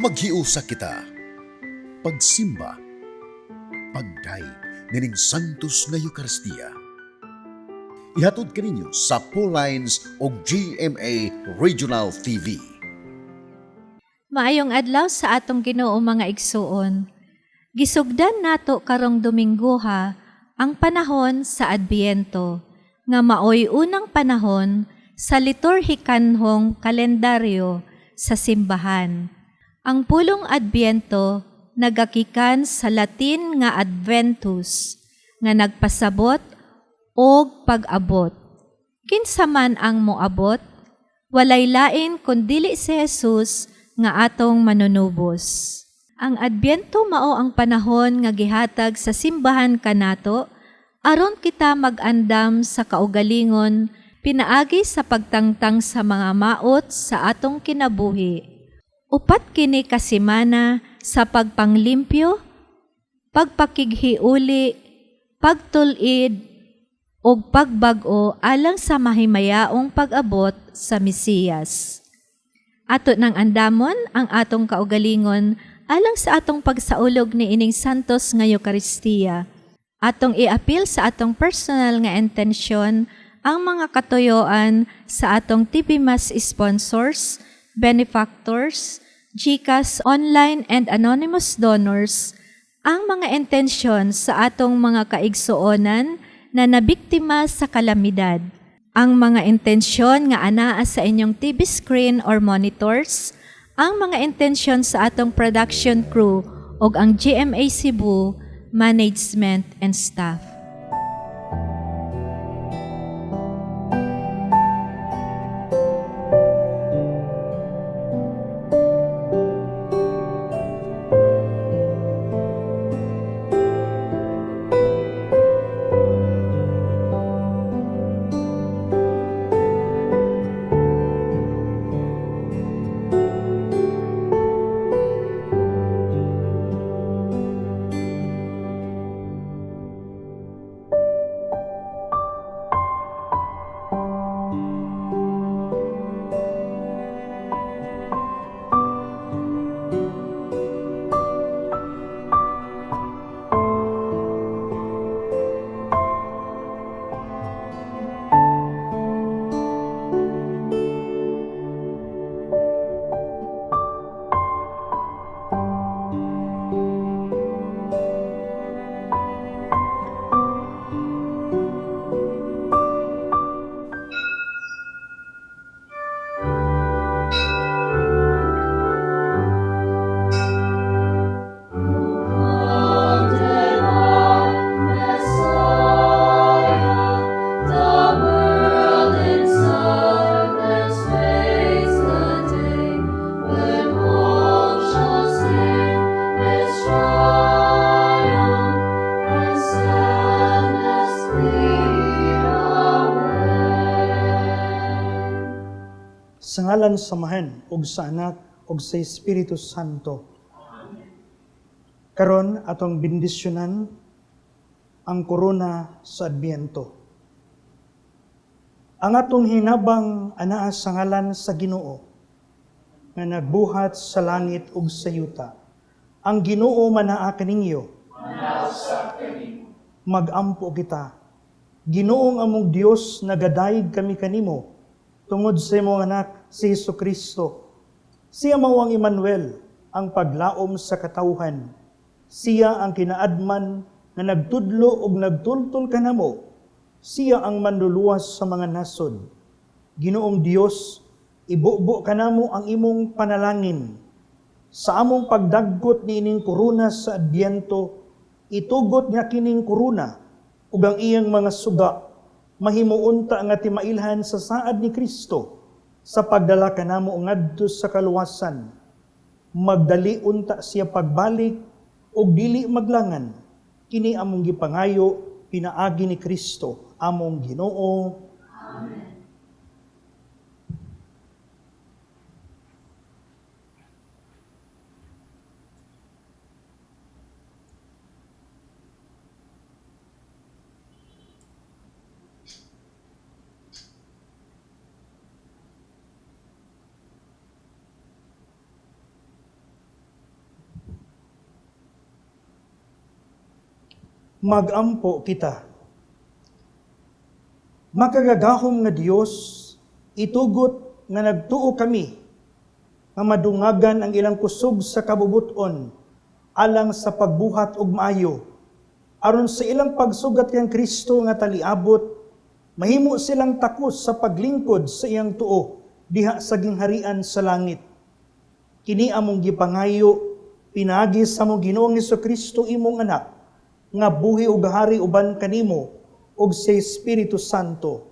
Maghiusa kita. Pagsimba. Pagdayeg nining Santos nga Eukaristiya. Ihatod kaninyo sa Lines og GMA Regional TV. Maayong adlaw sa atong Ginoo, mga igsuon. Gisugdan nato karong Domingoha ang panahon sa Adbyento nga maoy unang panahon sa liturhikanhong kalendaryo sa simbahan. Ang pulong Adbyento nagakikan sa Latin nga adventus nga nagpasabot og pag-abot. Kinsa man ang moabot, walay lain kun dili si Jesus nga atong manunubos. Ang Adbyento mao ang panahon nga gihatag sa simbahan kanato aron kita mag-andam sa kaugalingon pinaagi sa pagtangtang sa mga maot sa atong kinabuhi. 4 kini ka semana sa pagpanglimpyo, pagpakighiuli, pagtul-id, ug pagbag-o alang sa mahimayaong pag-abot sa Mesiyas. Ato nang andamon ang atong kaugalingon alang sa atong pagsaulog ni ining Santos nga Eukaristiya. Atong iapil sa atong personal nga intensyon ang mga katuyoan sa atong TV Mass sponsors, benefactors, GCash online and anonymous donors, ang mga intensyon sa atong mga kaigsuonan na nabiktima sa kalamidad, ang mga intensyon nga anaa sa inyong TV screen or monitors, ang mga intensyon sa atong production crew ug ang GMA Cebu management and staff. Sa ngalan sa Amahan, ug sa Anak, ug sa Espiritu Santo. Karon atong bendisyonan ang korona sa Adbyento. Ang atong hinabang anaa sa ngalan sa Ginoo, nga nagbuhat sa langit ug sa yuta. Ang Ginoo manaa kaninyo. Mag-ampo kita. Ginoong among Dios, nagadayeg kami kanimo tungod sa imong anak si Hesus Kristo. Siya mao ang Emmanuel, ang paglaom sa katawhan. Siya ang kinaadman nga nagtudlo ug nagtultol kanamo. Siya ang manluluwas sa mga nasod. Ginoong Dios, ibubo kanamo ang imong panalangin. Sa among pagdagkot niining korona sa Adbyento, itugot nga kining korona ug ang iyang mga suga mahimuunta nga timailhan sa saad ni Kristo sa pagdala kanamo ngadto sa kaluwasan. Magdali unta siya pagbalik ug dili maglangan. Kini among gipangayo pinaagi ni Kristo among Ginoo. Amen. Magampo kita. Makagagahom nga Dios, itugot nga nagtuo kami nga madungagan ang ilang kusog sa kabubuton alang sa pagbuhat og maayo, aron sa ilang pagsugat kang Kristo nga taliabot, mahimo silang takos sa paglingkod sa iyang tuo diha sa gingharian sa langit. Kini among gipangayo pinaagi sa among Ginoong Hesukristo, imong anak, nga buhi ug hari uban kanimo ug sa Espiritu Santo,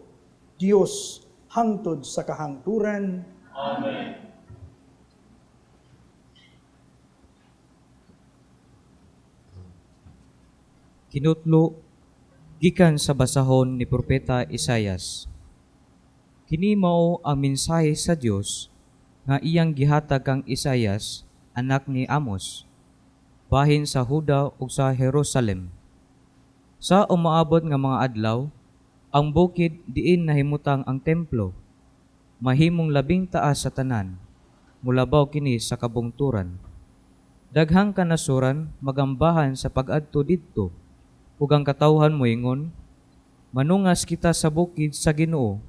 Dios, hangtod sa kahangturan. Amen. Kinutlo gikan sa basahon ni Propeta Isayas. Kini mao ang mensahe sa Dios nga iyang gihatag kang Isayas, anak ni Amos, bahin sa Huda ug sa Jerusalem. Sa umaabot nga mga adlaw, ang bukid diin nahimutang ang templo, mahimong labing taas sa tanan, mulabaw kini sa kabungturan. Daghang kanasuran magambahan sa pag-adto didto, ug ang katawhan moingon, "Manungas kita sa bukid sa Ginoo,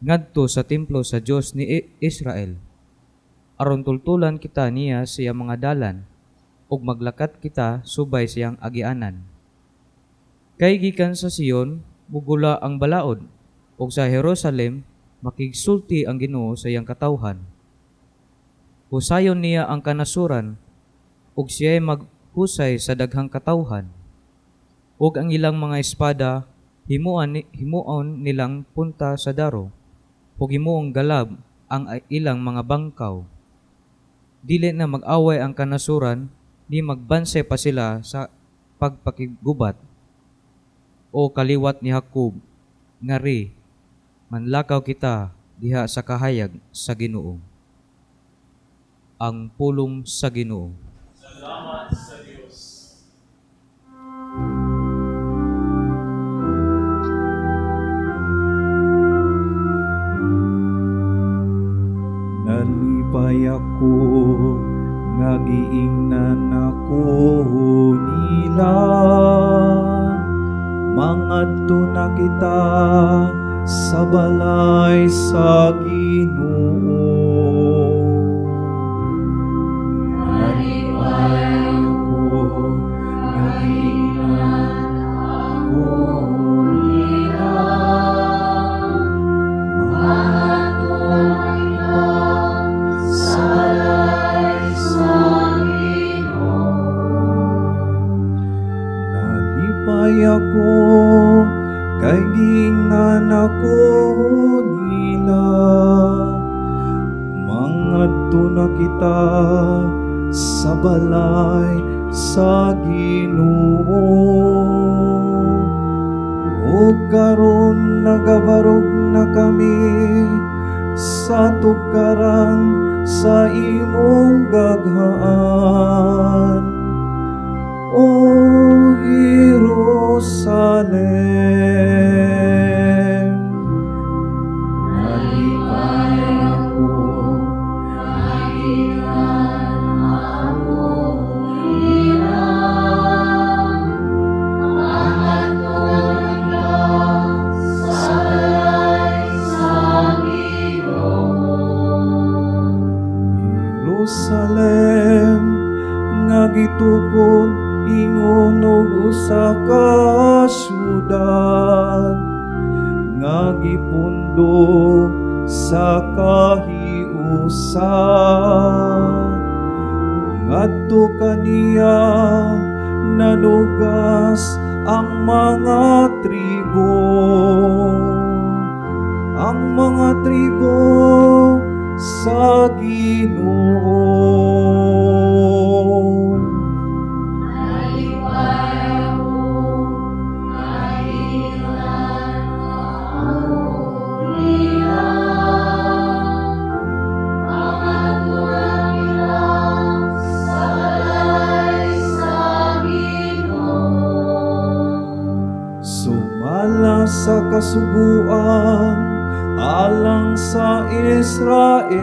ngadto sa templo sa Dios ni Israel. Aron tultulan kita niya sa iyang mga dalan, ug maglakat kita subay sa iyang agianan." Kay gikan sa Sion mugula ang balaod, ug sa Jerusalem makigsulti ang Ginoo sa iyang katawhan. Husayon niya ang kanasuran, ug siya'y maghusay sa daghang katawhan. Ug ang ilang mga espada himuon nilang punta sa daro, ug himuong galab ang ilang mga bangkaw. Dili na mag-away ang kanasuran, ni magbanse pa sila sa pagpakiggubat. O kaliwat ni Jacob, ngari, manlakaw kita diha sa kahayag sa Ginoo. Ang pulong sa Ginoo. Salamat sa Dios. Nalipay ako nga giingnan ako nila, "Mangadto na kita sa balay sa Ginoo." Nalipay ako nga giingnan ako nila, "Mangadto na kita sa balay sa Ginoo." Nalipay ako kay giingnan ako nila, "Mangadto na kita sa balay sa Ginoo." Ug karon nagabarog na kami sa tugkaran sa imong gaghaan, O Jerusalem. Nalipay ako nga giingnan ako nila, "Mangadto na kita sa balay sa Ginoo." Jerusalem nga gitukod ingon og usa ka syudad nga gipundo sa kahiusa. Ngadto kaniya nanugas ang mga tribo, ang mga tribo sa Ginoo. Nalipay ako nga giingnan ako nila, "Mangadto na kita sa balay sa Ginoo." Sumala sa kasuguan alang sa Israel,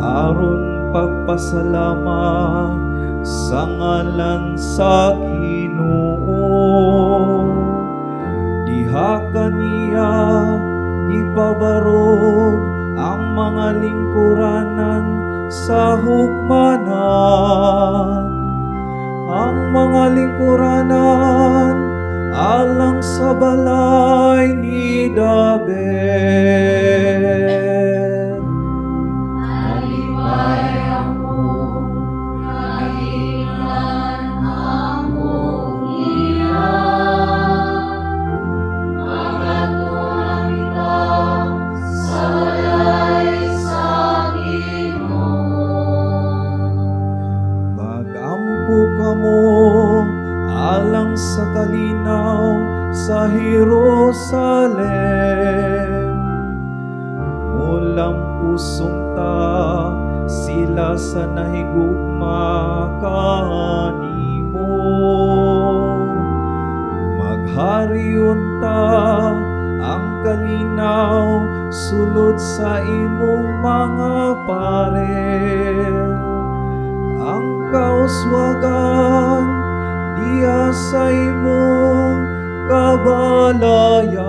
aron pagpasalamat sa ngalan sa Ginoo. Diha kaniya gipabarog ang mga lingkuranan sa hukmanan, ang mga lingkuranan alang sa balay ni David. Magampo kamo alang sa kalinaw sa Jerusalem. Mulampuson ta sila sa nahigugma kanimo. Maghari unta ang kalinaw sulod sa imong mga parel. Ang kauswagan diha sa imong kabalayan.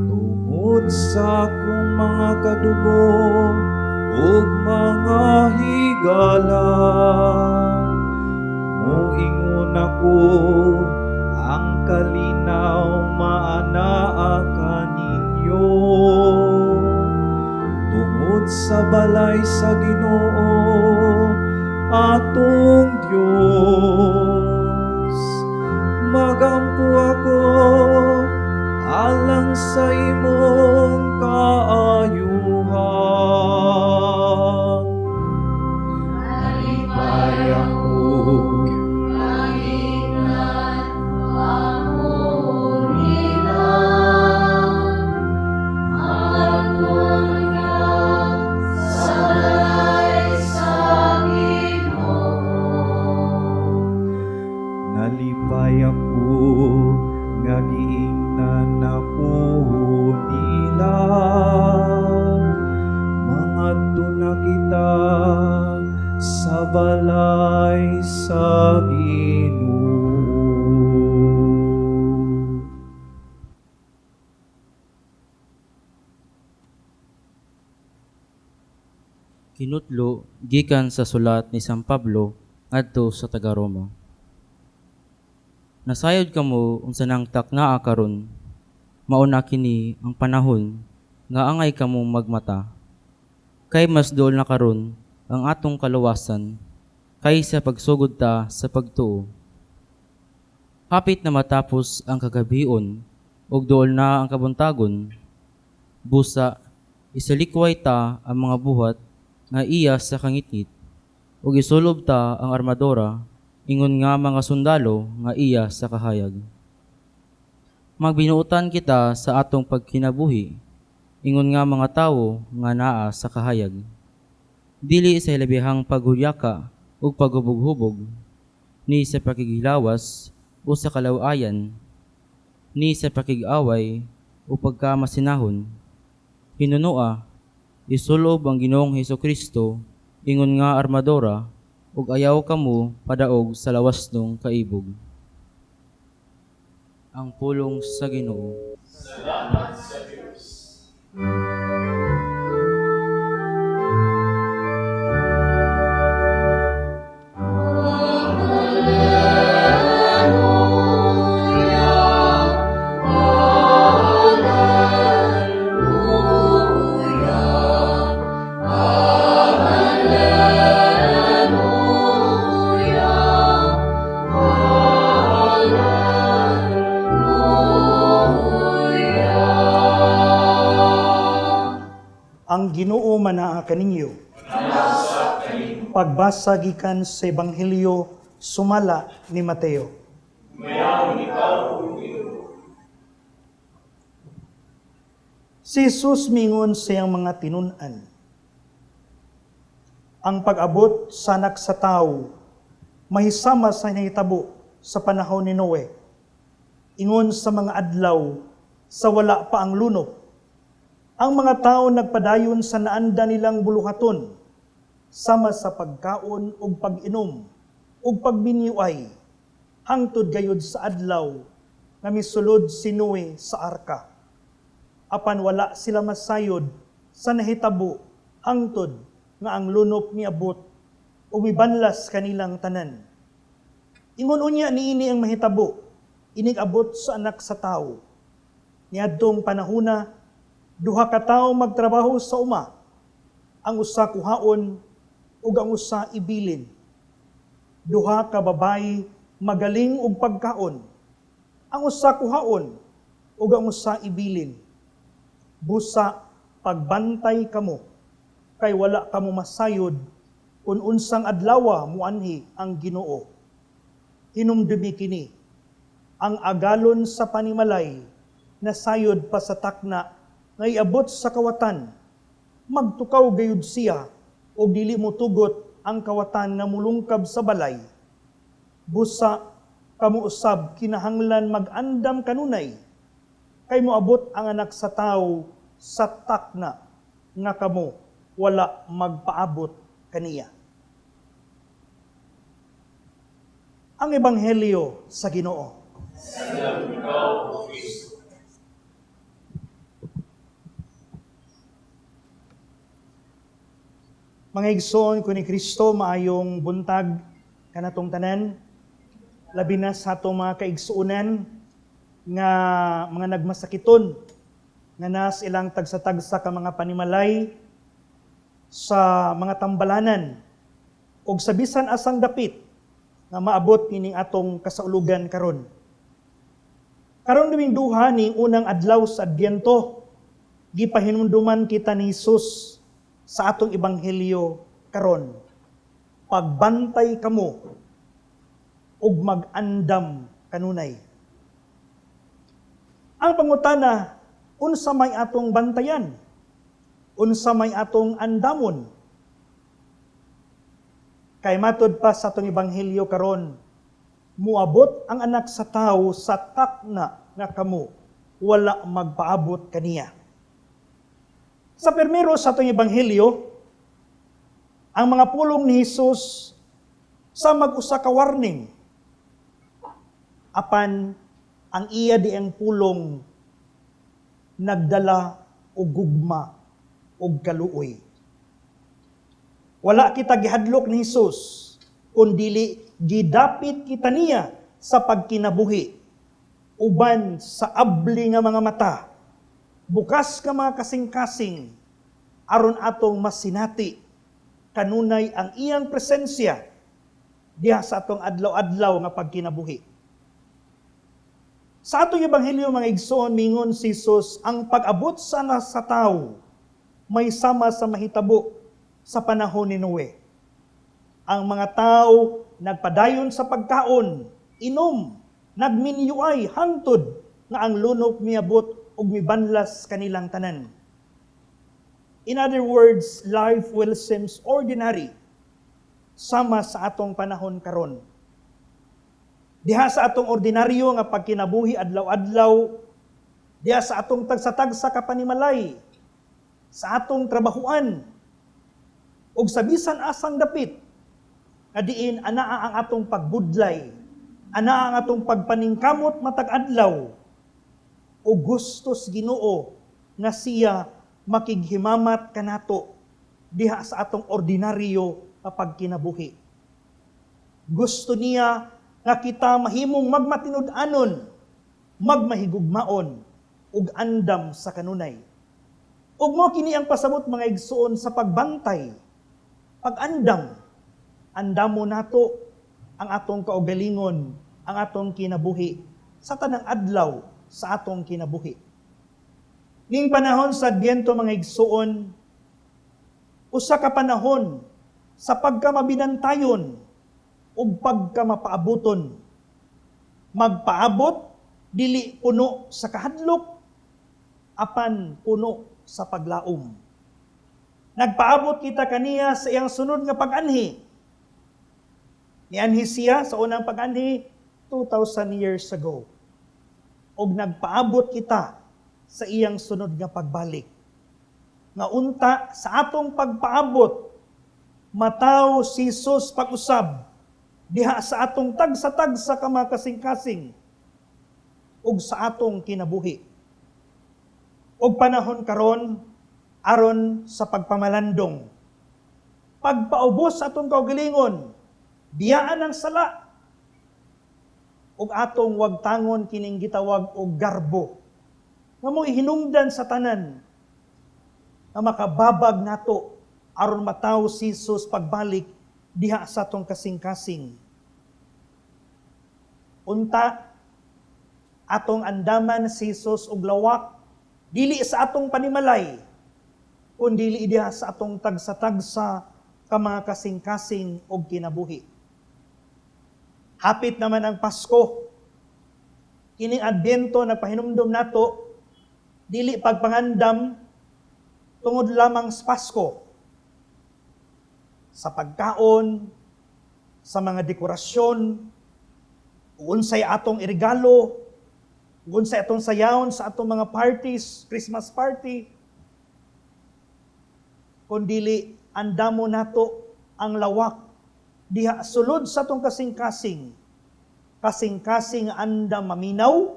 Tungod sa akong mga kadugo ug mga higala, moingon ako, ang kalinaw maanaa kaninyo. Tungod sa balay sa Ginoo atong Dios, magampo ako alang sa imong kaayuhan. Nalipay ako. Nalipay ako nga giingnan ako nila. Mangadto na kita sa balay sa Ginoo. Kinutlo gikan sa sulat ni San Pablo ngadto sa taga-Roma. Nasayod kamo unsa nang taknaa karon. Mao na kini ang panahon nga angay kamo magmata. Kay mas duol na karon ang atong kaluwasan kaysa pagsugod ta sa pagtuo. Hapit na matapos ang kagabion ug duol na ang kabuntagon. Busa isalikway ta ang mga buhat nga iya sa kangitngit ug isulob ta ang armadura ingon nga mga sundalo nga iya sa kahayag. Magbinuotan kita sa atong pagkinabuhi ingon nga mga tawo nga naa sa kahayag. Dili sa hilabihang paghuyaka ug paghubog-hubog, ni sa pakighilawas o sa kalawayan, ni sa pakig-away o pagkamasinahon. Hinunoa, isulob ang Ginoong Hesukristo ingon nga armadura ug ayaw kamo padaog sa lawas nung kaibog. Ang pulong sa Ginoo. Salamat sa Diyos. Ang Ginoo manaa kaninyo. Pagbasa gikan sa Ebanghelyo sumala ni Mateo. Si Jesus mingon sa iyang mga tinun-an, "Ang pag-abot sa Anak sa Tao mahisama sa nahitabo sa panahon ni Noe. Ingon sa mga adlaw sa wala pa ang lunop, ang mga tao nagpadayon sa naanda nilang buluhaton, sama sa pagkaon ug pag-inom ug pagbinyuay, hangtod gayud sa adlaw nga misulod si Noe sa arka. Apan wala sila masayod sa nahitabo hangtod nga ang lunop miabot ug mibanlas kanilang tanan. Ingon unya niini ang mahitabo inig abot sa Anak sa Tawo. Niadtong panahuna, duha ka tawo magtrabaho sa uma, ang usa kuhaon ug ang usa ibilin. Duha ka babayi magaling og pagkaon, ang usa kuhaon ug ang usa ibilin. Busa pagbantay kamo, kay wala kamo masayod kung unsang adlawa muanhi ang Ginoo. Hinumdumi kini, ang agalon sa panimalay nasayod pa sa takna nga iabot sa kawatan, magtukaw gayud siya og dili motugot ang kawatan nga mulungkab sa balay. Busa kamo usab kinahanglan mag-andam kanunay, kay moabot ang Anak sa Tawo sa takna nga kamo wala magpaabot kaniya." Ang Ebanghelyo sa Ginoo. Ikaw, O Kristo. Mga igsoon ko ni Kristo, maayong buntag kanatong tanan, labi na sa atong mga kaigsuonan nga mga nagmasakiton, nga nas ilang tagsa-tagsa ka mga panimalay sa mga tambalanan og sa bisan asang dapit nga maabot kining atong kasaulugan karon. Karon Domingduha ning unang adlaw sa Adbyento, gipahinumduman kita ni Hesus sa atong ebanghelyo karon. Pagbantay kamo ug mag-andam kanunay. Ang pangutana, unsa may atong bantayan? Unsa may atong andamon? Kay matud pa sa atong ebanghelyo karon, muabot ang Anak sa Tawo sa takna nga kamo wala magpaabot kaniya. Sa primero sa atong ebanghelyo, ang mga pulong ni Hesus sa mag-usa ka warning. Apan ang iya di ang pulong nagdala og gugma og kaluoy. Wala kita gihadlok ni Hesus, kun dili gidapit kita niya sa pagkinabuhi, uban sa abli nga mga mata, bukas ka mga kasing-kasing, aron atong masinati kanunay ang iyang presensya diha sa atong adlaw-adlaw nga pagkinabuhi. Sa atong ebanghelyo, mga igsoon, mingon si Jesus, ang pag-abot sa Anak sa Tawo may sama sa mahitabo sa panahon ni Noe. Ang mga tao nagpadayon sa pagkaon, inom, nagminyuay hangtod nga ang lunop miabot ug mibanlas kanilang tanan. In other words, life will seems ordinary sama sa atong panahon karon. Diha sa atong ordinaryo nga pagkinabuhi adlaw-adlaw, diha sa atong tagsa-tagsa ka panimalay, sa atong trabahuan, ug sa bisan asang dapit, nga diin anaa ang atong pagbudlay, anaa ang atong pagpaningkamot matag adlaw, ug gustos Ginoo nga siya makighimamat kanato diha sa atong ordinaryo nga pagkinabuhi. Gusto niya nga kita mahimong magmatinud-anon, magmahigugmaon, ug andam sa kanunay. Ug mo kini ang pasabot, mga igsoon, sa pagbantay, pag-andam. Andamo nato ang atong kaugalingon, ang atong kinabuhi sa tanang adlaw sa atong kinabuhi. Ning panahon sa Adbyento, mga igsoon, usa ka panahon sa pagkamabinantayon ug pagkamapaabuton. Magpaabot dili puno sa kahadlok, apan puno sa paglaom. Nagpaabot kita kaniya sa iyang sunod nga pag-anhi. Nianhi siya sa unang pag-anhi 2,000 years ago. Og nagpaabot kita sa iyang sunod nga pagbalik. Nga unta sa atong pagpaabot, mataw si Jesus pag-usab diha sa atong tagsa-tagsa ka mga kasing-kasing ug sa atong kinabuhi. Og panahon karon aron sa pagpamalandong. Pagpaubos sa atong kaugalingon, biyaan ang sala ug atong wagtangon kining gitawag og garbo nga mo hinungdan sa tanan nga makababag nato aron mataw si Jesus pagbalik diha sa atong kasing-kasing. Unta atong andaman si Jesus og lawak dili sa atong panimalay kun dili diha sa atong tagsa-tagsa ka mga kasing-kasing og kinabuhi. Hapit naman ang Pasko. Kining Adbyento nagpahinumdom nato dili pagpangandam tungod lamang sa Pasko. Sa pagkaon, sa mga dekorasyon, unsay atong irigalo, unsay atong sayawon sa atong mga parties, Christmas party, kundili andamo nato ang lawak diha sulod sa atong kasing-kasing. Kasing-kasing andam maminaw,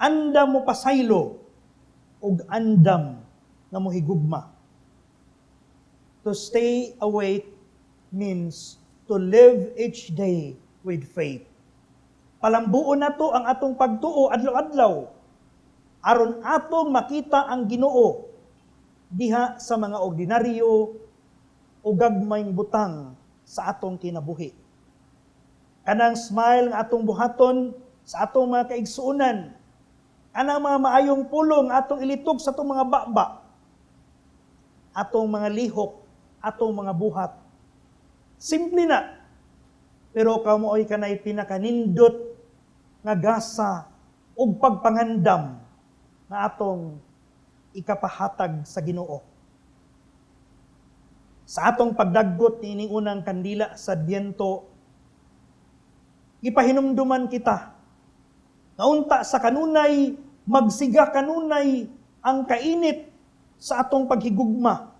andam mo pasaylo, ug andam nga mohigugma. To stay awake means to live each day with faith. Palambuon nato ang atong pagtuo adlaw-adlaw aron atong makita ang Ginoo diha sa mga ordinaryo o gagmayng butang sa atong kinabuhi. Kanang smile nga atong buhaton sa atong mga kaigsuonan, kanang mga maayong pulong atong ilitok sa atong mga baba, atong mga lihok, atong mga buhat. Simple na. Pero kamo ay kanay pinakanindot nga gasa ug pagpangandam nga atong ikapahatag sa Ginoo. Sa atong pagdaggot niining unang kandila sa Adbyento, ipahinumduman kita nga unta sa kanunay, magsiga kanunay ang kainit sa atong paghigugma,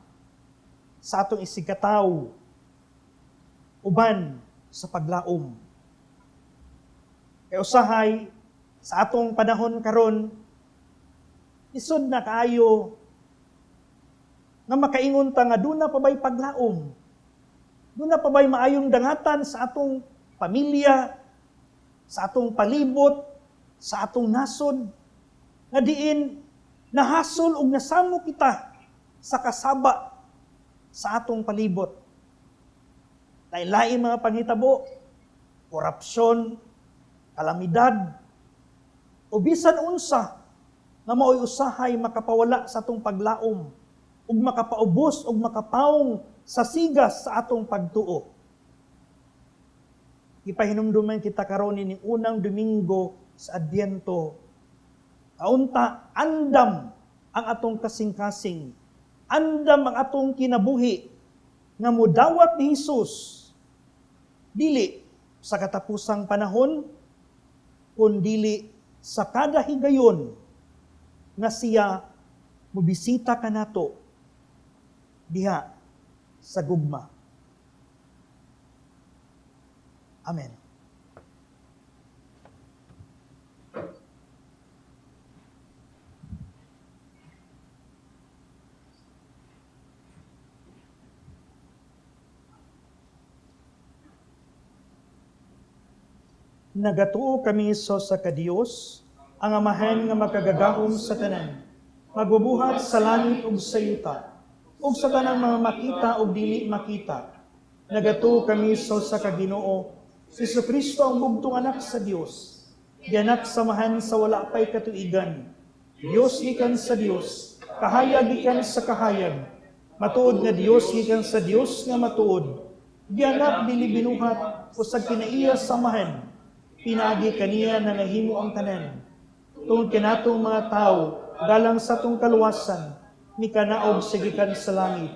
sa atong isigkatawo, uban sa paglaom. Kay usahay sa atong panahon karon, isod na kaayo nga makaingon ta nga duna pa ba'y paglaom? Duna pa ba'y maayong dangatan sa atong pamilya, sa atong palibot, sa atong nasod, nga diin nahasol ug nasamo kita sa kasaba sa atong palibot? Lain-lain mga panghitabo, korupsyon, kalamidad, o bisan unsa nga mao'y usahay makapawala sa atong paglaom ug makapaubos ug makapaong sa sigas sa atong pagtuo. Ipahinumduman kita karon ining unang Domingo sa Adbyento. Kaunta andam ang atong kasing-kasing, andam ang atong kinabuhi nga mudawat ni Hesus dili sa katapusang panahon kundili sa kada higayon nga siya mobisita kanato diha sa gugma. Amen. Nagatuo kami sa usa ka Dios, ang Amahan nga makagagahom sa tanan, magbubuhat sa langit ug sa yuta, ug sa tanang mga makita ug dili makita. Nagatuo kami sa usa ka Ginoo, si Kristo ang bugtong anak sa Dios, gianak sa Amahan sa wala pay katuigan. Dios gikan sa Dios, kahayag gikan sa kahayag, matuod nga Dios gikan sa Dios nga matuod. Gianak dili binuhat usag kinaiya sa Amahan, pinaagi kaniya na nahimo ang tanan. Tungod kanatong mga tao, Galang sa atong kaluwasan, mikanaog sa gikan sa langit.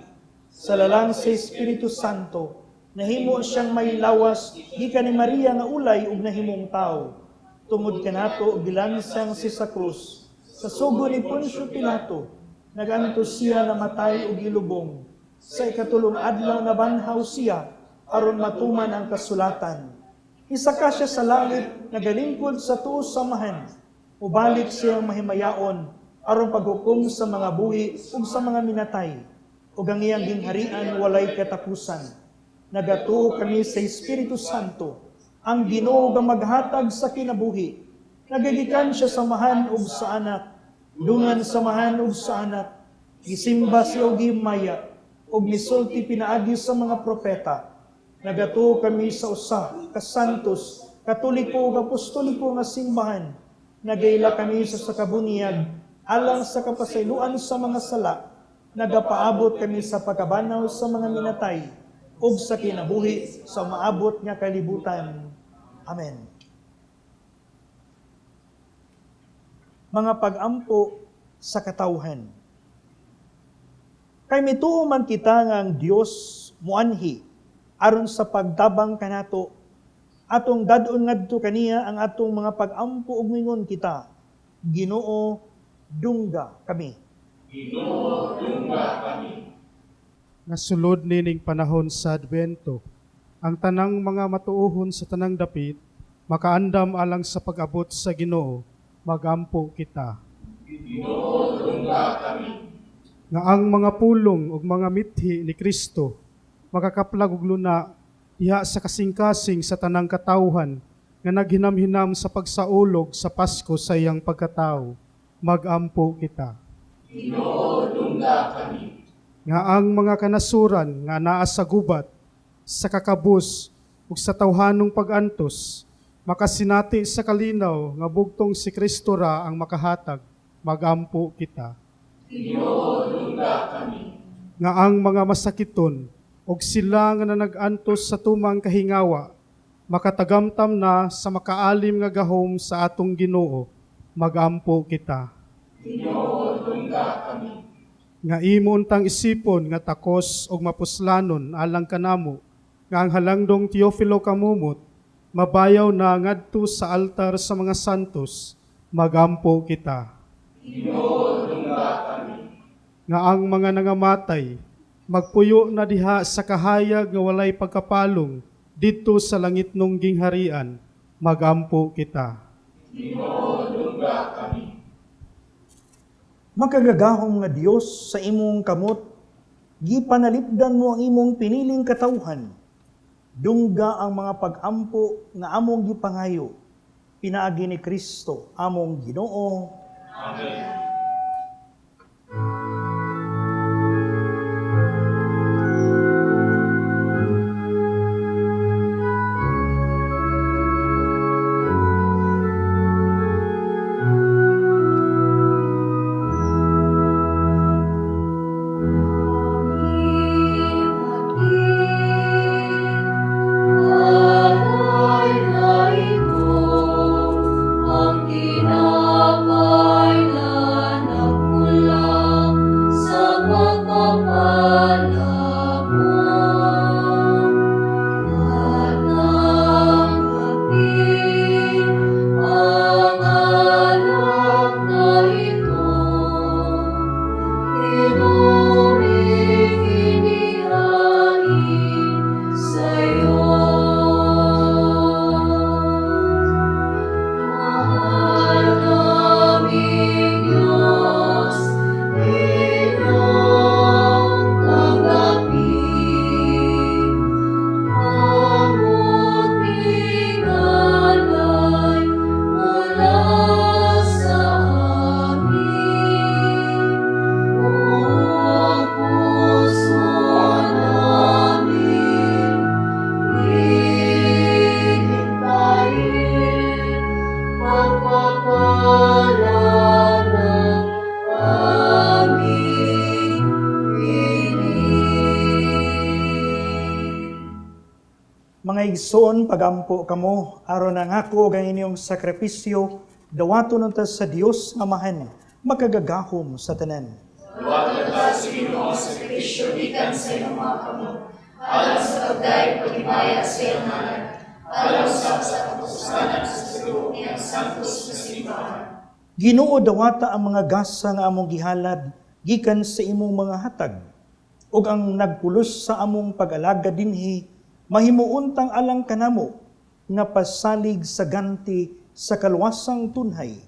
Sa lalang sa Espiritu Santo, nahimo siyang may lawas gikan ni Maria nga ulay ug nahimong tao. Tungod kanato gilansang si sa krus. Sa sugo ni Poncio Pilato, nagantos siya namatay ug gilubong. Sa ikatulong adlaw nabanhaw siya aron matuman ang kasulatan. Isaka siya sa langit, nagalingkod sa tuo samahan. Ubalik siyang mahimayaon aron paghukom sa mga buhi ug sa mga minatay. Ug ang iyang gingharian walay katapusan. Nagatuo kami sa Espiritu Santo, ang Ginoo nga maghatag sa kinabuhi. Nagagikan siya sa Amahan ug sa Anak, dungan sa Amahan ug sa Anak. Gisimba siya og gihimaya, ug misulti pinaagi sa mga propeta. Nagatuo kami sa usa ka santos, katoliko ug apostoliko nga simbahan. Nagaila kami sa sakabuniag alang sa kapasayloan sa mga sala. Nagapaabot kami sa pagkabanaw sa mga minatay ug sa kinabuhi sa maabot nga kalibutan. Amen. Mga pag-ampo sa katawhan. Kay mituo man kita nga ang Dios muanhi aron sa pagtabang kanato, atong dad-on ngadto kaniya ang atong mga pag-ampo ug mingon kita, Ginoo, dungga kami. Ginoo, dungga kami. Nga sulod nining panahon sa Adbento, ang tanang mga matuohon sa tanang dapit makaandam alang sa pag-abot sa Ginoo, magampo kita. Ginoo, dungga kami. Nga ang mga pulong ug mga mithi ni Kristo makakaplag og luna diha sa kasing-kasing sa tanang katawhan nga naghinamhinam sa pagsaulog sa Pasko sa iyang pagkatao, magampo kita. Ginoo, dungga kami. Nga ang mga kanasuran nga naa sa gubat, sa kakabus ug sa tawhanong pag-antos makasinati sa kalinaw nga bugtong si Kristo ra ang makahatag, magampo kita. Ginoo, dungga kami. Nga ang mga masakiton ug sila nga nanagantos sa tumang kahingawa makatagamtam na sa makaalim nga gahom sa atong Ginoo, magampo kita. Ginoo, dungga kami. Nga imo untang isipon nga takos og mapuslanon alang kanamo nga ang halangdong Teofilo Camomot mabayaw na ngadto sa altar sa mga santos, magampo kita. Ginoo, dungga kami. Nga ang mga nangamatay magpuyo na diha sa kahayag nga walay pagkapalong didto sa langitnong gingharian, magampo kita. Ginoo, dungga kami. Makagagahom nga Dios, sa imong kamot gipanalipdan mo ang imong piniling katawhan. Dungga ang mga pag-ampo nga among gipangayo pinaagi ni Kristo among Ginoo. Amen. Mga igsoon, pagampo kamo, aron ang ako ug ang inyong sakripisyo, dawaton unta sa Dios nga Amahan. Makagagahom sa tanan. Duwata ta sa Ginoo ang sakripisyo gikan sa imong mga kamot, alang sa pagdayeg paghimaya sa iyang ngalan, alang usab sa katusanan sa tibuok niyang santos nga simbahan. Ginoo, dawata ang mga gasa nga among gihalad gikan sa imong mga hatag ug ang nagpulos sa among pag-alagad dinhi mahimuuntang alang kanamo nga pasalig sa ganti sa kaluwasang tunhay.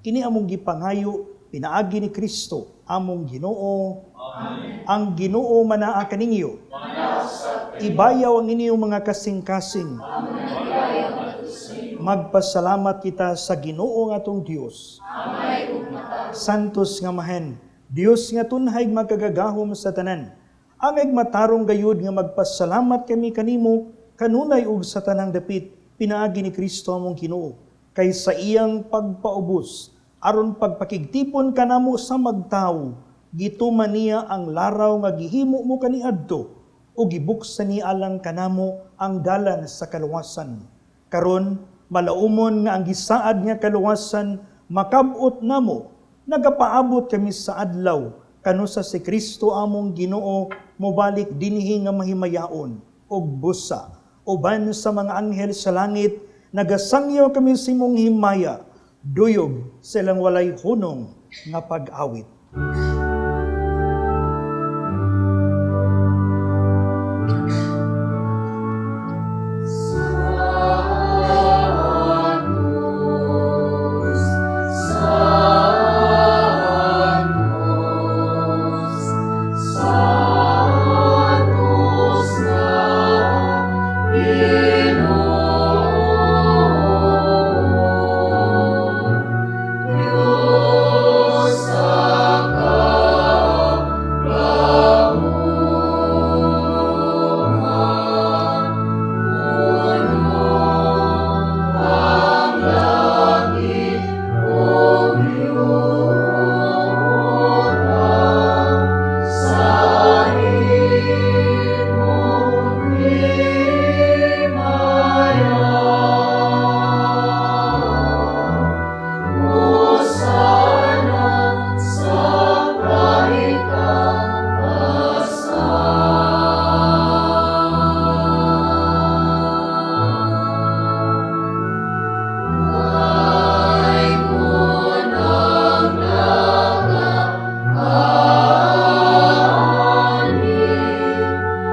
Kini among gipangayo pinaagi ni Kristo among Ginoo. Amen. Ang Ginoo manaa kaninyo. Ibayaw ang inyong mga kasing-kasing. Magpasalamat kita sa Ginoo nga atong Dios. Santos nga Amahan, Dios nga tunhay magkagagahom sa tanan. Angay matarong gayud nga magpasalamat kami kanimo kanunay ug sa tanang dapit pinaagi ni Kristo among Ginoo, kay sa iyang pagpaubos aron pagpakigtipon kanamo sa magtawo, gituman niya ang laraw nga gihimo mo kaniadto ug gibuksan niya alang kanamo ang dalan sa kaluwasan. Karon malaumon nga ang gisaad nga kaluwasan makab-ot namo, nagapaabot kami sa adlaw kanusa si Kristo among Ginoo mobalik dinhi nga mahimayaon ug busa uban sa mga anghel sa langit. Nagasangyaw kami sa imong himaya duyog sa ilang walay hunong nga pag-awit. Santos na Ginoo, Diyos sa kaprahuman, puno ang langit ug yuta sa imong himaya. Hosana sa kaitasan. Kay munang nagaani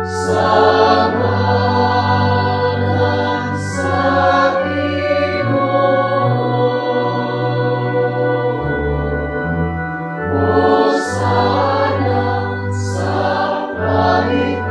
sa ngalan sa Ginoo. Hosana sa kaitasan.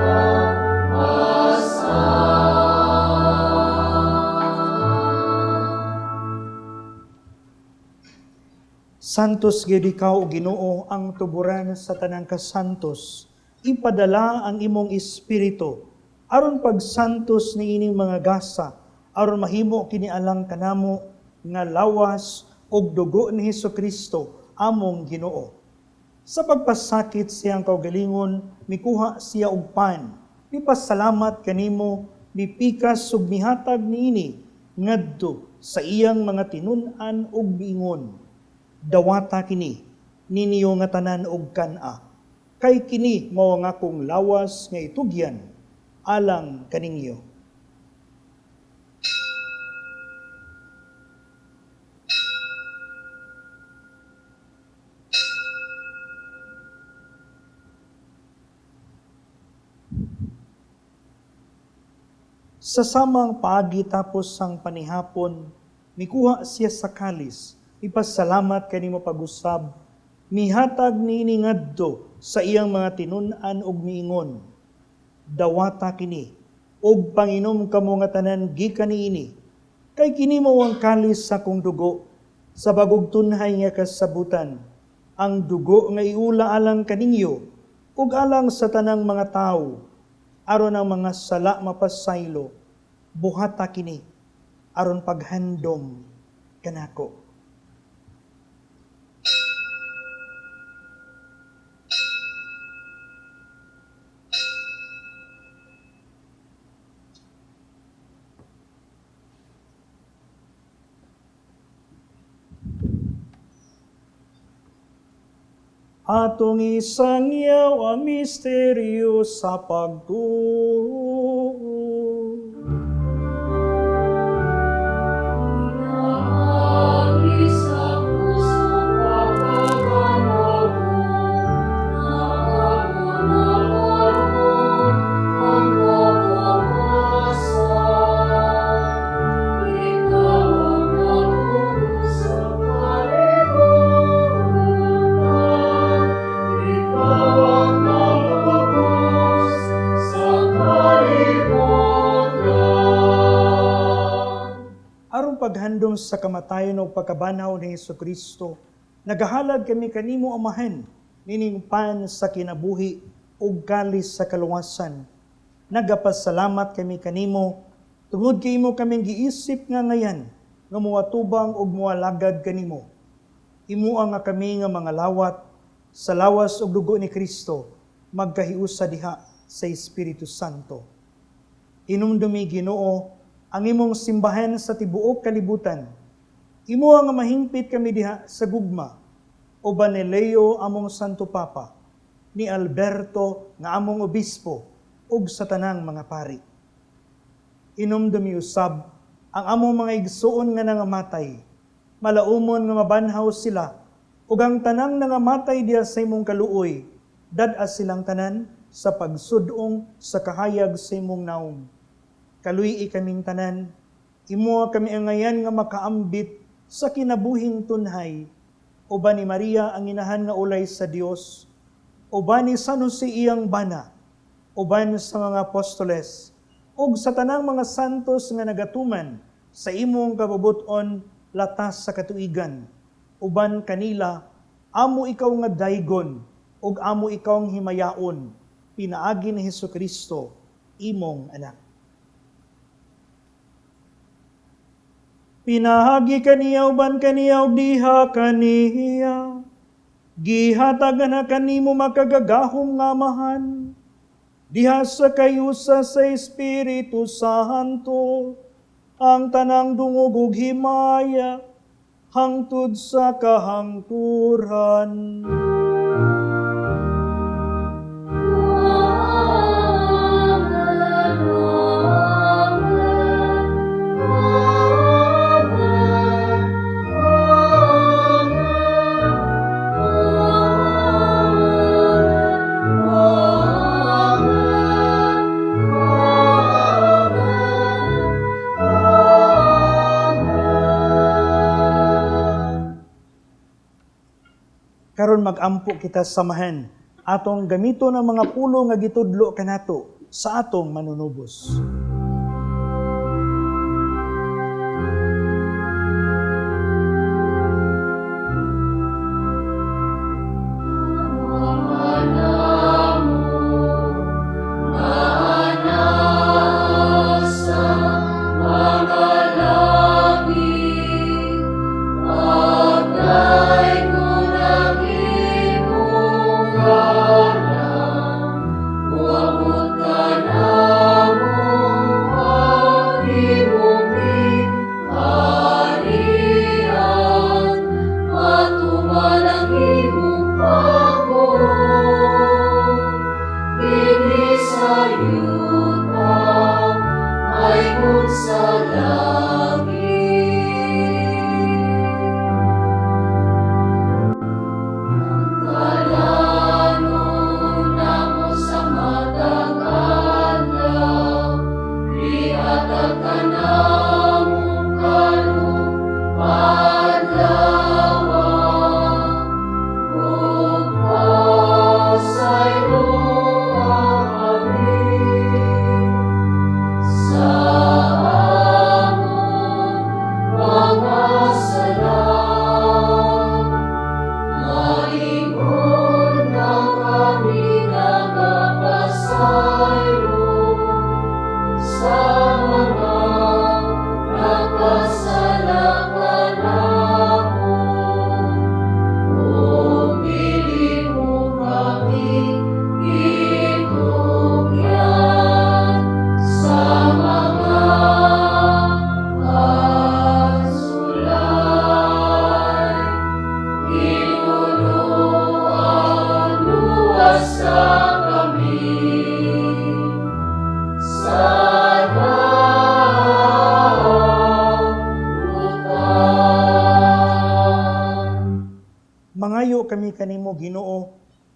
Santos gyud ikaw, o Ginoo, ang tuburan sa tanang kasantos. Ipadala ang imong espiritu aron pagsantos niining mga gasa, aron mahimo kini alang kanamo nga lawas ug dugo ni Hesukristo among Ginoo. Sa pagpasakit siyang kaugalingon, mikuha siya og pan, mipasalamat kanimo, mipikas ug mihatag niini ngadto sa iyang mga tinun-an ug miingon: "Dawata kini ninyo nga tanan og kan-a, kay kini mao ang akong lawas nga itugyan alang kaninyo." Sa samang paagi tapos sang panihapon, mikuha siya sa kalis, ipasalamat kanimo pag-usab, mihatag niini ngadto sa iyang mga tinun-an ug miingon: "Dawata kini ug panginom kamo nga tanan gikan niini, kay kini mao ang kalis sa akong dugo sa bagong tunhay nga kasabutan, ang dugo nga iula alang kaninyo ug alang sa tanang mga tawo aron ang mga sala mapasaylo. Buhata kini aron paghandom kanako." Atong isangyaw ang misteryo sa pagtuo. Pinaagi sa puso pagkabanhaw na ako na ang kagawasan. Ikaw ang natubos sa kalibutan. Ikaw ang natubos sa kalibutan. Aron paghandom sa kamatayon o pagkabanhaw ni Hesus Kristo, nagahalad kami kanimo, Amahan, nining pan sa kinabuhi ug kalis sa kaluwasan. Nagapasalamat kami kanimo tungod kay imo kaming giisip nga ngayan nga muatubang ug mualagad kanimo. Imoa nga kami nga mga lawat sa lawas ug dugo ni Kristo magkahiusa diha sa Espiritu Santo. Inumdumi, Ginoo, ang imong simbahan sa tibuok kalibutan. Imo nga mahingpit kami diha sa gugma. Uban ni Leo among Santo Papa, ni Alberto nga among obispo, ug sa tanang mga pari. Inumdumi usab ang among mga igsuon nga nangamatay. Malaumon nga mabanhaw sila, ug ang tanang nangamatay diha sa imong kaluoy, dad-a silang tanan sa pagsudong sa kahayag sa imong naong. Kaluy-i kaming tanan, imoa kami angayan nga makaambit sa kinabuhing tunhay, uban ni Maria ang inahan nga ulay sa Dios, uban ni San Jose iyang bana, uban sa mga apostoles, ug sa tanang mga santos nga nagatuman sa imong kabubut-on latas sa katuigan. Uban kanila, amo ikaw nga daygon, ug amo ikaw ang himayaon, pinaagi ni Hesus Kristo, imong anak. Pinaagi kaniya uban kaniya ug diha kaniya. Gihatagan na kanimo makagagahom nga Amahan. Diha sa kayusa sa Espiritu Santo, ang tanang dungog ug himaya, hangtod sa kahangturan. Amen, Amen, Amen, Amen, Amen, Amen. Karon magampo kita samahan atong gamito ng mga pulo nga gitudlo kanato sa atong manunubos. Sa mga langit, pagdaygon ang imong ngalan, moabot ka namo.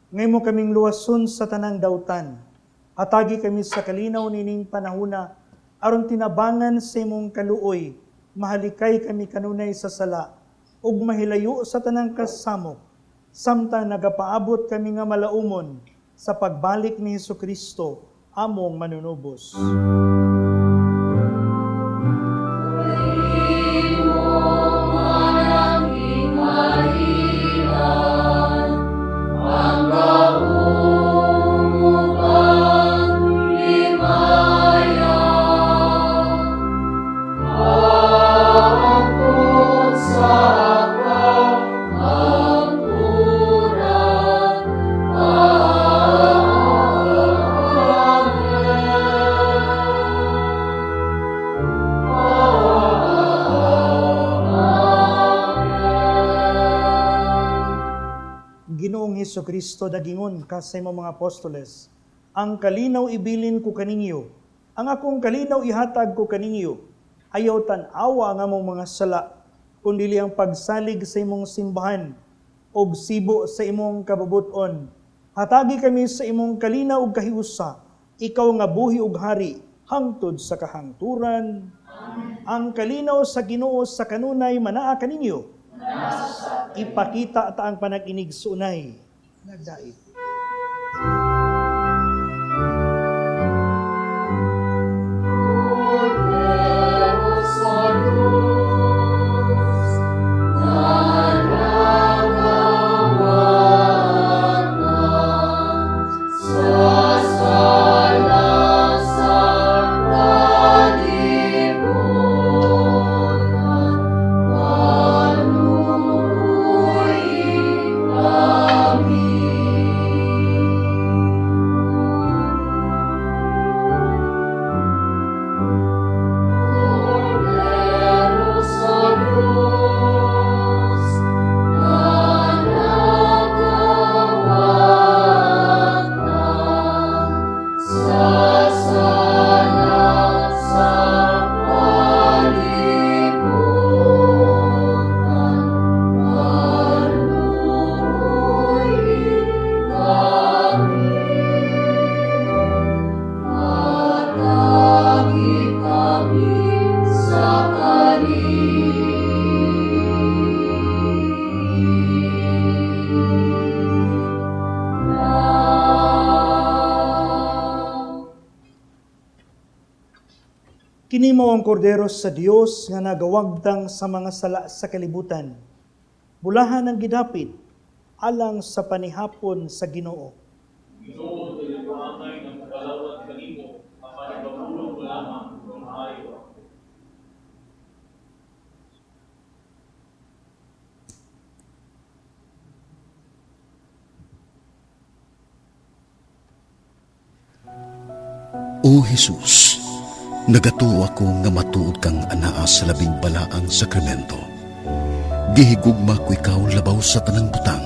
Ngayon mo kaming luwason sa tanang dautan. Hatagi kami sa kalinaw nining panahuna, aron tinabangan sa imong kaluoy, mahalikay kami kanunay sa sala, ug mahilayo sa tanang kasamok, samtang nagapaabot kami nga malaumon sa pagbalik ni Hesukristo, among manunubos. Ginoong Hesukristo, dagingon ka sa imong mga apostoles, ang kalinaw ibilin ko kaninyo, ang akong kalinaw ihatag ko kaninyo, ayaw tan-awa ang among mga sala, kundili ang pagsalig sa imong simbahan, og sibo sa imong kabubuton. Hatagi kami sa imong kalinaw ug kahiusa, ikaw nga buhi ug hari, hangtod sa kahangturan. Amen. Ang kalinaw sa Ginoo sa kanunay manaa kaninyo. Ipakita ta ang panag-inig sunay. Nagdait. Kini mao ang kordero sa Dios nga nagawagtang sa mga sala sa kalibutan. Bulahan ang gidapit alang sa panihapon sa Ginoo. Ginoo, dili ko angay nga mokalawat kanimo, apan ipapulong ko lamang kung maayo ako. O Jesus, nagatuo ako nga matuod kang anaa sa labing balaang sakramento. Gihigugma ko ikaw labaw sa tanang butang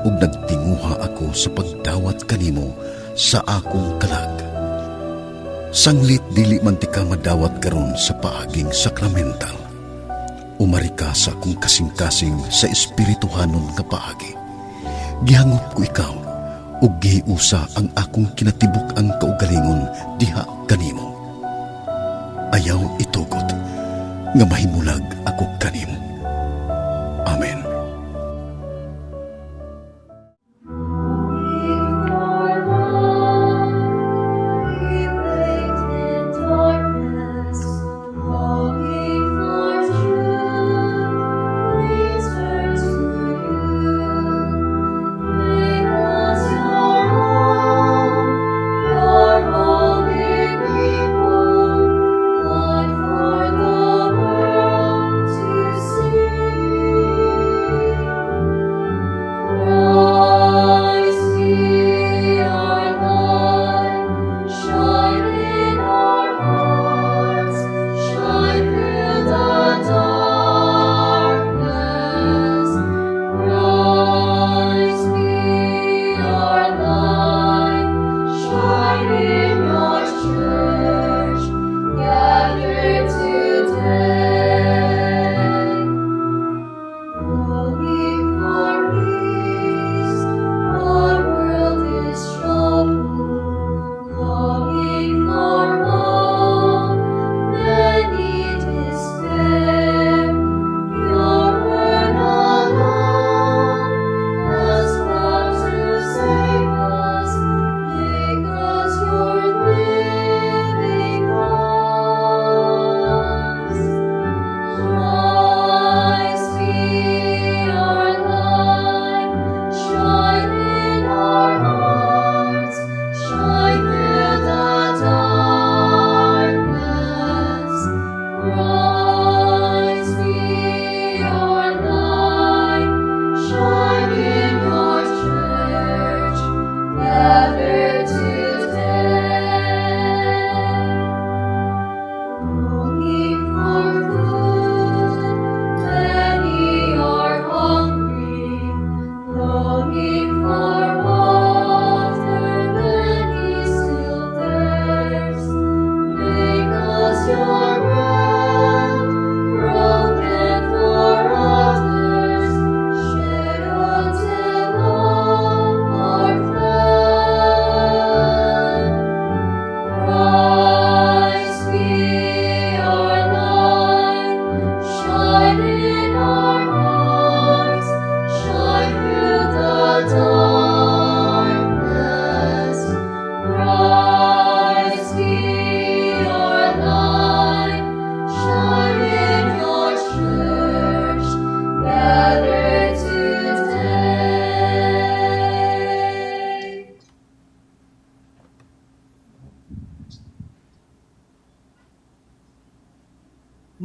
ug nagtinguha ako sa pagdawat kanimo sa akong kalag. Sanglit dili man ti ka madawat karon sa paaging sakramental. Umari ka sa akong kasing-kasing sa espirituhanon nga paagi. Gihangop ko ikaw ug gihiusa ang akong kinatibuk-ang kaugalingon diha kanimo. Ayaw itugot nga mahimulag ako kanimo. Amen. We wait in darkness, longing for truth. We turn to you. Make us your own, your holy people, light for the world to see.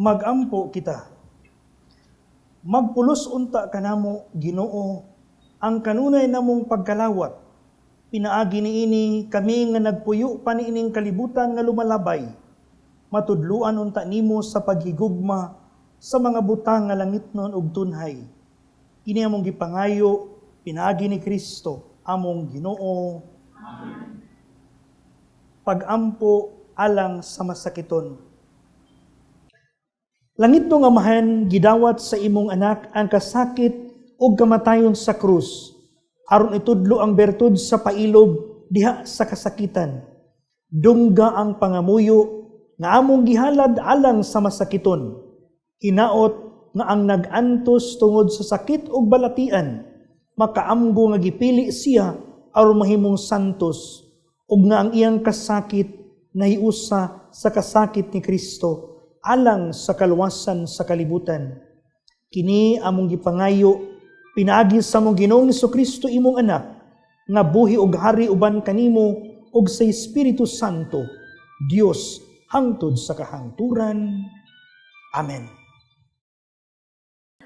Magampo kita. Magpulos unta kanamo, Ginoo, ang kanunay namong pagkalawat. Pinaagi niini kami nga nagpuyo pa niining kalibutan nga lumalabay. Matudluan unta nimo sa paghigugma sa mga butang nga langitnon ug tunhay. Ini among gipangayo pinaagi ni Kristo among Ginoo. Pagampo alang sa masakiton. Langitnong Amahan, gidawat sa imong anak ang kasakit ug kamatayon sa krus, aron itudlo ang bertud sa pailob diha sa kasakitan. Dungga ang pangamuyo nga among gihalad alang sa masakiton. Hinaot nga ang nag-antos tungod sa sakit ug balatian, makaamgo nga gipili siya aron mahimong santos, ug nga ang iyang kasakit nahiusa sa kasakit ni Kristo alang sa kaluwasan sa kalibutan. Kini among gipangayo pinaagi sa among Ginoong Kristo, imong anak, nga buhi ug hari uban kanimo ug sa Espiritu Santo, Dios, hangtod sa kahangturan. Amen.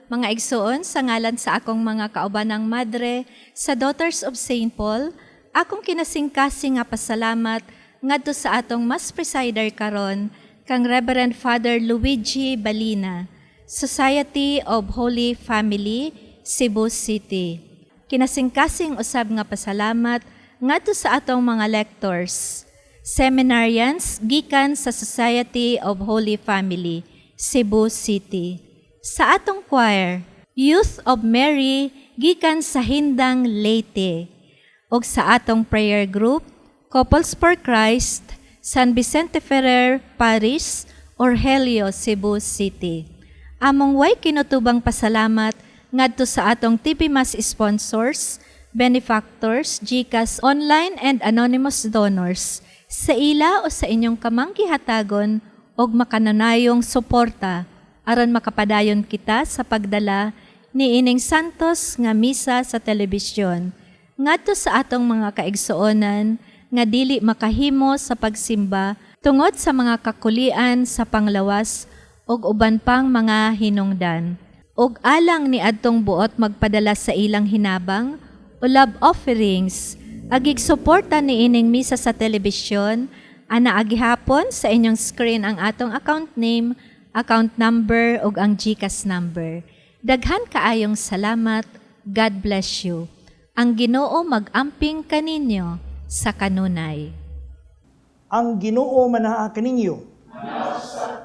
Mga igsoon, sa ngalan sa akong mga kaubanang madre sa Daughters of St. Paul, akong kinasingkasing nga pasalamat ngadto sa atong Mass presider karon kang Reverend Father Luigi Balina, Society of Holy Family, Cebu City. Kinasingkasing usab nga pasalamat ngadto sa atong mga lectors, seminarians gikan sa Society of Holy Family, Cebu City. Sa atong choir, Youth of Mary gikan sa Hindang, Leyte. Ug sa atong prayer group, Couples for Christ, San Vicente Ferrer Parish, Orgelio, Cebu City. Among way kinutubang pasalamat ngadto sa atong TV Mass sponsors, benefactors, GCash online and anonymous donors sa ila o sa inyong kamang gihatagon og makanunayong suporta aron makapadayon kita sa pagdala ni ining santos nga misa sa telebisyon ngadto sa atong mga kaigsuonan nga dili makahimo sa pagsimba tungod sa mga kakulian sa panglawas ug uban pang mga hinungdan. Ug alang ni adtong buot magpadala sa ilang hinabang o love offerings, agig suporta ni ining misa sa telebisyon, ana agihapon sa inyong screen ang atong account name, account number ug ang GCash number. Daghan kaayong salamat. God bless you. Ang Ginoo mag-amping kaninyo sa kanunay. Ang Ginoo manaa kaninyo.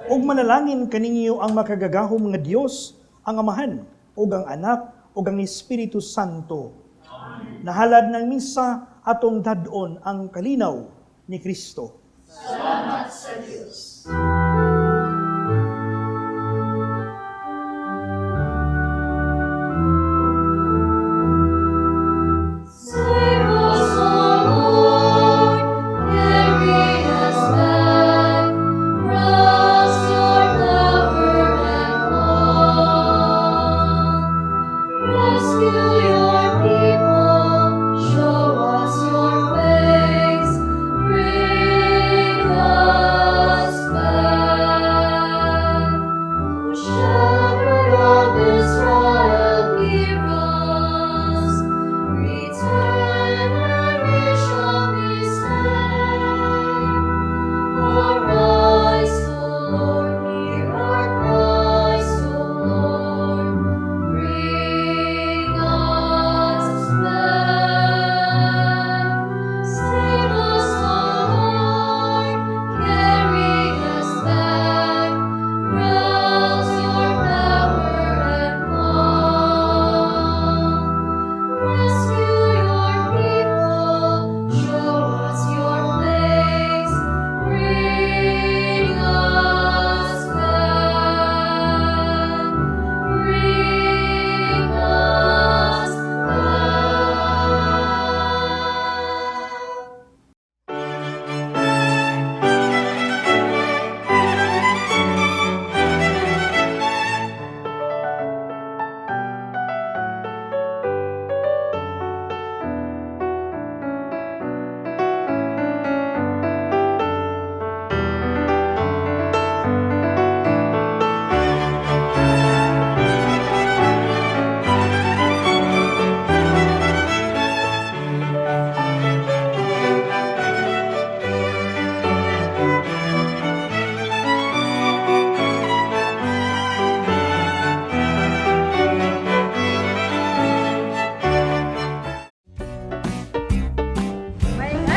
Ug manalangin kaninyo ang makagagahom nga Dios, ang Amahan, ug ang Anak, ug ang Espiritu Santo. Nahalad ng misa, atong dad-on ang kalinaw ni Kristo. Salamat sa Dios. Save us, O Lord, carry us back, cross your power and love. Rescue your people, show us your face, bring us back.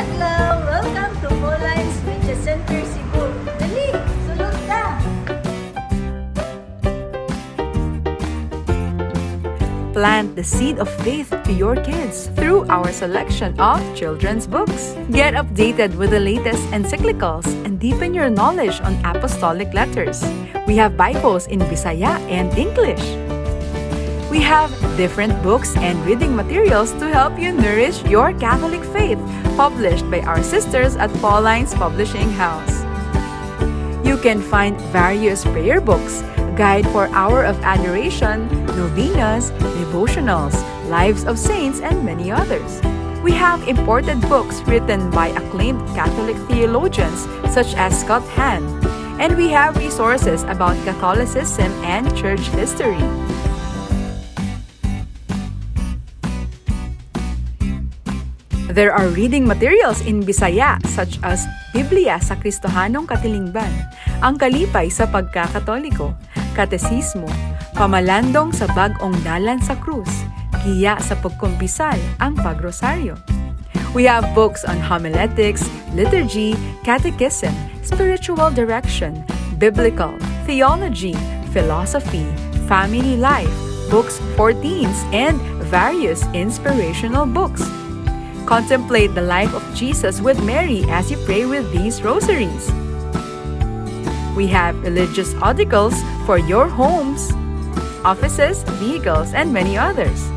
adlaw! Welcome to Paulines Media Center Cebu. Dali, sulod ta! Plant the seed of faith to your kids through our selection of children's books. Get updated with the latest encyclicals and deepen your knowledge on apostolic letters. We have Bibles in Bisaya and English. We have different books and reading materials to help you nourish your Catholic faith, published by our sisters at Paulines Publishing House. You can find various prayer books, guide for Hour of Adoration, novenas, devotionals, lives of saints, and many others. We have imported books written by acclaimed Catholic theologians such as Scott Hahn, and we have resources about Catholicism and church history. There are reading materials in Bisaya such as Biblia sa Kristohanong Katilingban, Ang Kalipay sa Pagkakatoliko, Katesismo, Pamalandong sa Bag-ong Dalan sa Krus, Giya sa Pagkumpisal, ang Pagrosaryo. We have books on homiletics, liturgy, catechism, spiritual direction, biblical, theology, philosophy, family life, books for teens, and various inspirational books. Contemplate the life of Jesus with Mary as you pray with these rosaries. We have religious articles for your homes, offices, vehicles, and many others.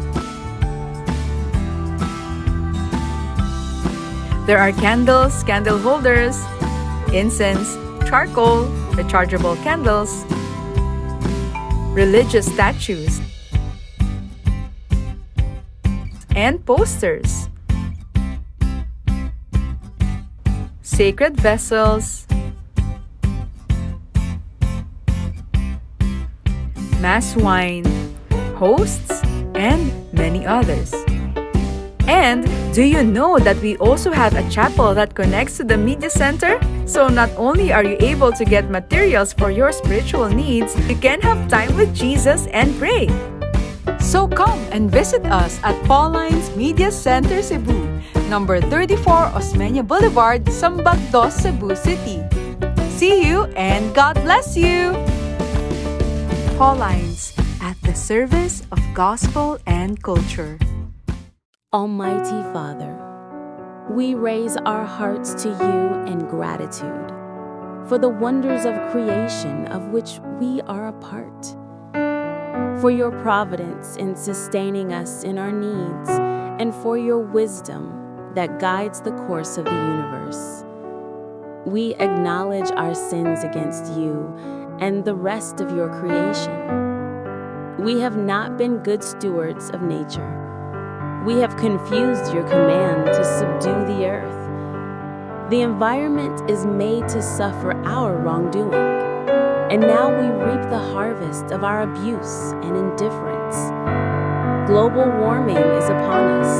There are candles, candle holders, incense, charcoal, rechargeable candles, religious statues, and posters. Sacred vessels, mass wine, hosts, and many others. And do you know that we also have a chapel that connects to the media center? So not only are you able to get materials for your spiritual needs, you can have time with Jesus and pray. So come and visit us at Paulines Media Center Cebu, number 34 Osmeña Boulevard, Sambag Dos, Cebu City. See you and God bless you! Paulines, at the service of gospel and culture. Almighty Father, we raise our hearts to you in gratitude for the wonders of creation of which we are a part, for your providence in sustaining us in our needs, and for your wisdom that guides the course of the universe. We acknowledge our sins against you and the rest of your creation. We have not been good stewards of nature. We have confused your command to subdue the earth. The environment is made to suffer our wrongdoing, and now we reap the harvest of our abuse and indifference. Global warming is upon us.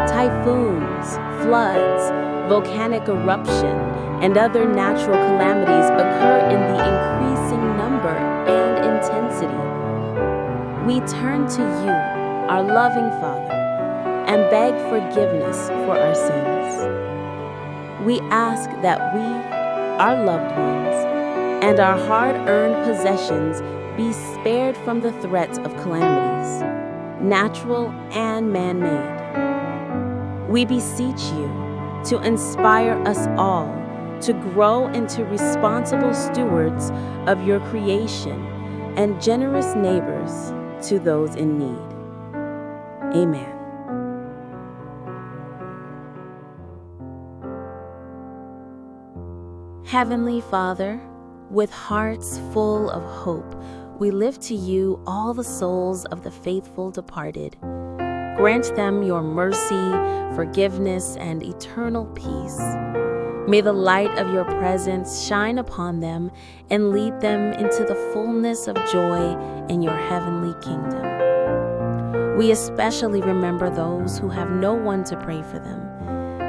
Typhoons, floods, volcanic eruption, and other natural calamities occur in the increasing number and intensity. We turn to you, our loving Father, and beg forgiveness for our sins. We ask that we, our loved ones, and our hard-earned possessions be spared from the threats of calamities, natural and man-made. We beseech you to inspire us all to grow into responsible stewards of your creation and generous neighbors to those in need. Amen. Heavenly Father, with hearts full of hope, we lift to you all the souls of the faithful departed. Grant them your mercy, forgiveness, and eternal peace. May the light of your presence shine upon them and lead them into the fullness of joy in your heavenly kingdom. We especially remember those who have no one to pray for them.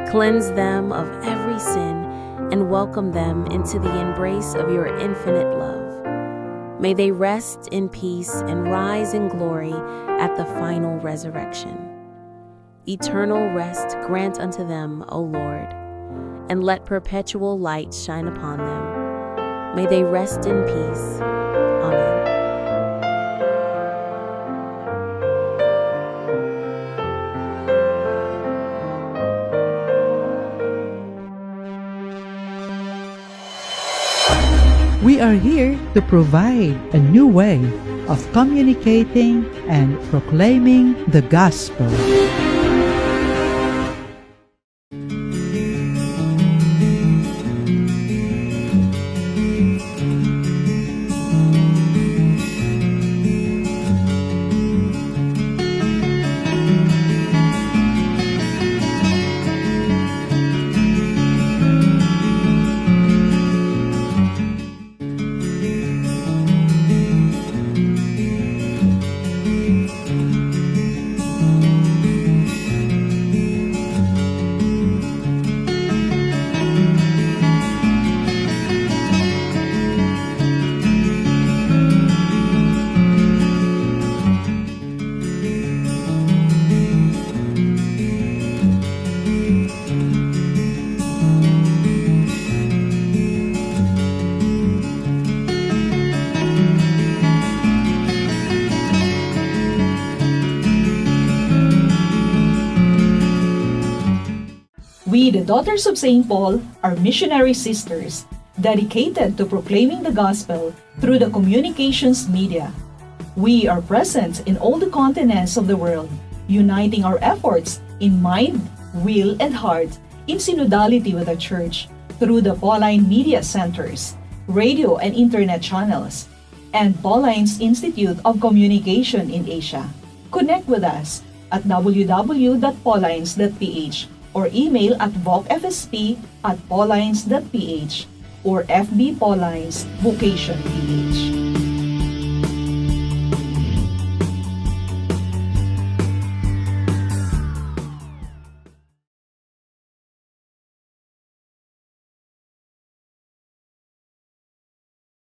Cleanse them of every sin and welcome them into the embrace of your infinite love. May they rest in peace and rise in glory at the final resurrection. Eternal rest grant unto them, O Lord, and let perpetual light shine upon them. May they rest in peace. Amen. We are here to provide a new way of communicating and proclaiming the gospel. We, the Daughters of St. Paul, are missionary sisters dedicated to proclaiming the gospel through the communications media. We are present in all the continents of the world, uniting our efforts in mind, will, and heart in synodality with the Church through the Pauline Media Centers, radio and internet channels, and Pauline's Institute of Communication in Asia. Connect with us at www.paulines.ph or email at vocfsp@paulines.ph or FB Paulines Vocation PH.